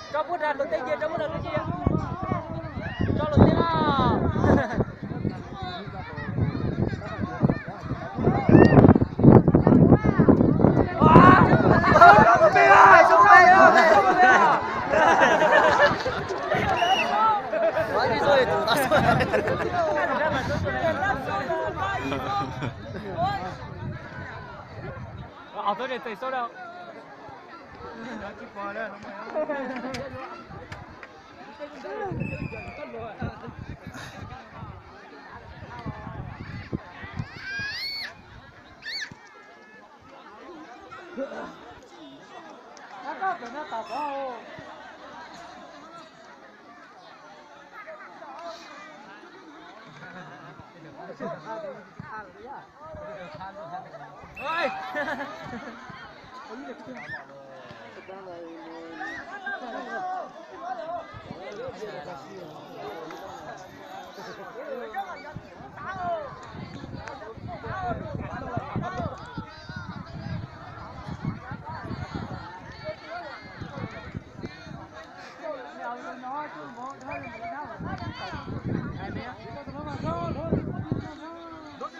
Tso puab rau luag tej cia, tso puab rau luag tej cia. Tso luag tej na.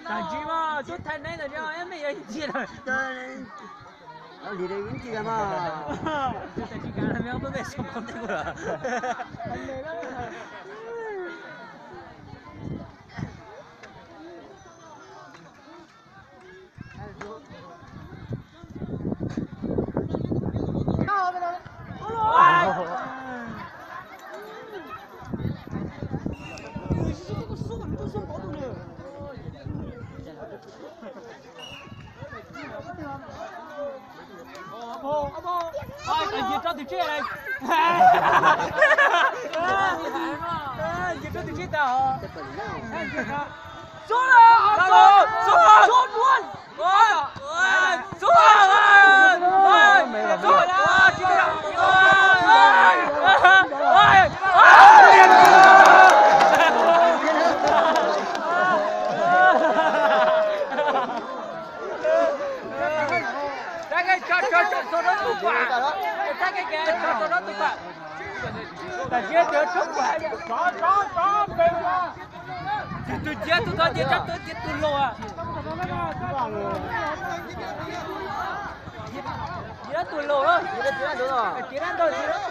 Tag ntsib mas tub thaij neb ntawm no mej yuav ntsia lawm. Li ntsia mas tsis kav me ob tub tej xoo qhov ntej kuv lawm. Ntsia rau tus tsib, ntsia rau tus tsib tas. Tus nciab tus tod ces rab tus tus laus. Tus laus, tus laus. Peb tau ti lawm.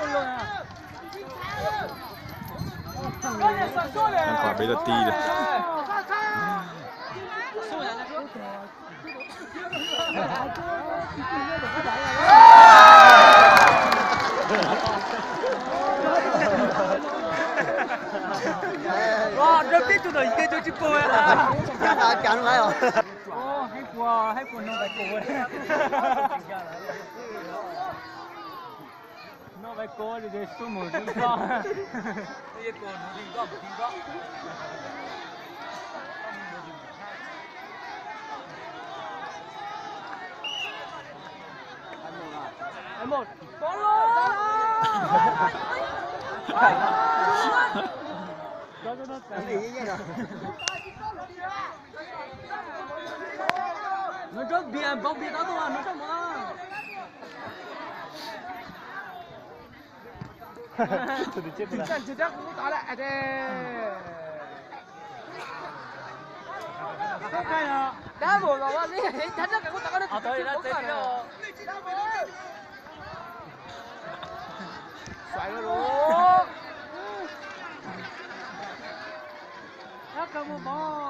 Rau peb tug no yeej tsis pom. Heev puas, heev puas no vais kos. No vais kos ces xub mus ti nroj. Nws tsob npias npaum npias tau tuaj nws tsob mov.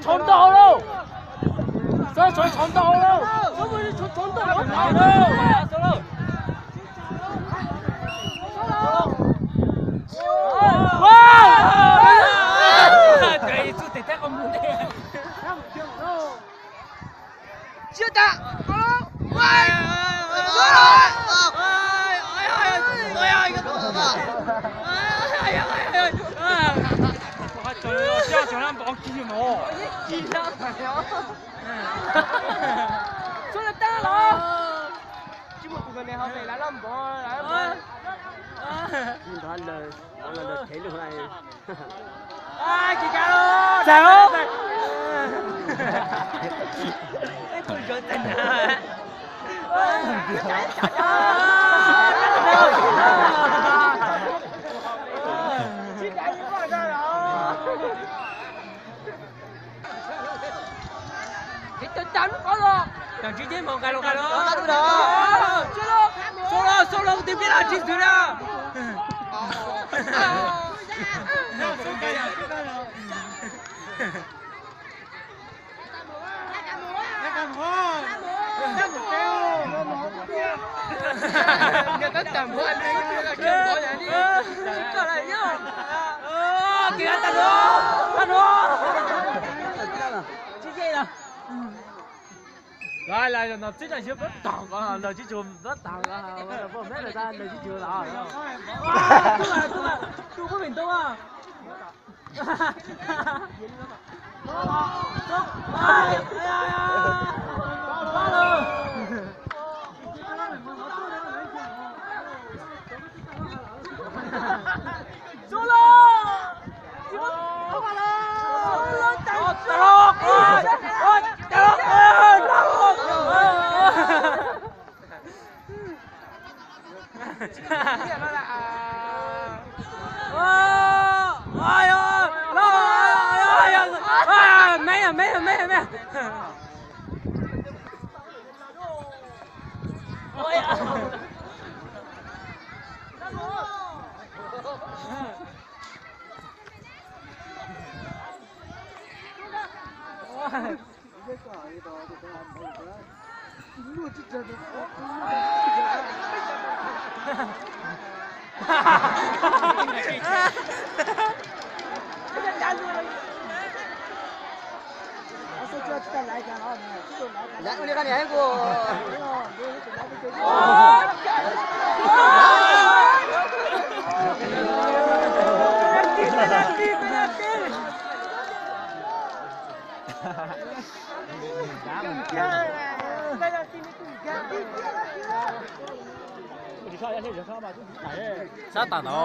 Tshov ntau lauj. Xov, tshov ntau lauj. Xov, tshov ntau lauj. Suav lawv tag los. Tsis muaj kuv kom nws ho pem lawv loj npov lawv. Txav os. Ces tau tau lub qhov los. Tau tsis ces mus nqa los nqa los. Xo los, xo los, xo los, tus peb los tsis xwm los. Los, los, no txib no yog pab tog ko, los tsis tshua pab tog ko, pab meb los tsis tshua los. Tus pab pem ntoo. Sab tam no.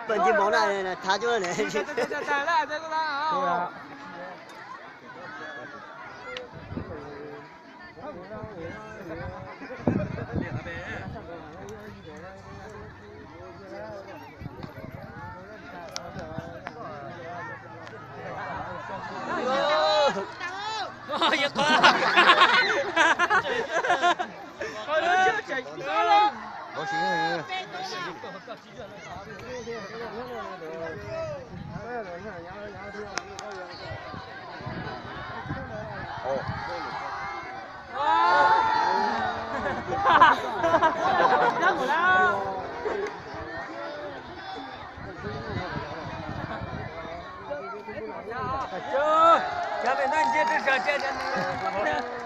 Peb ntsib mov na, thab cuab ne. Cov me ntawd nce rau sab tsev.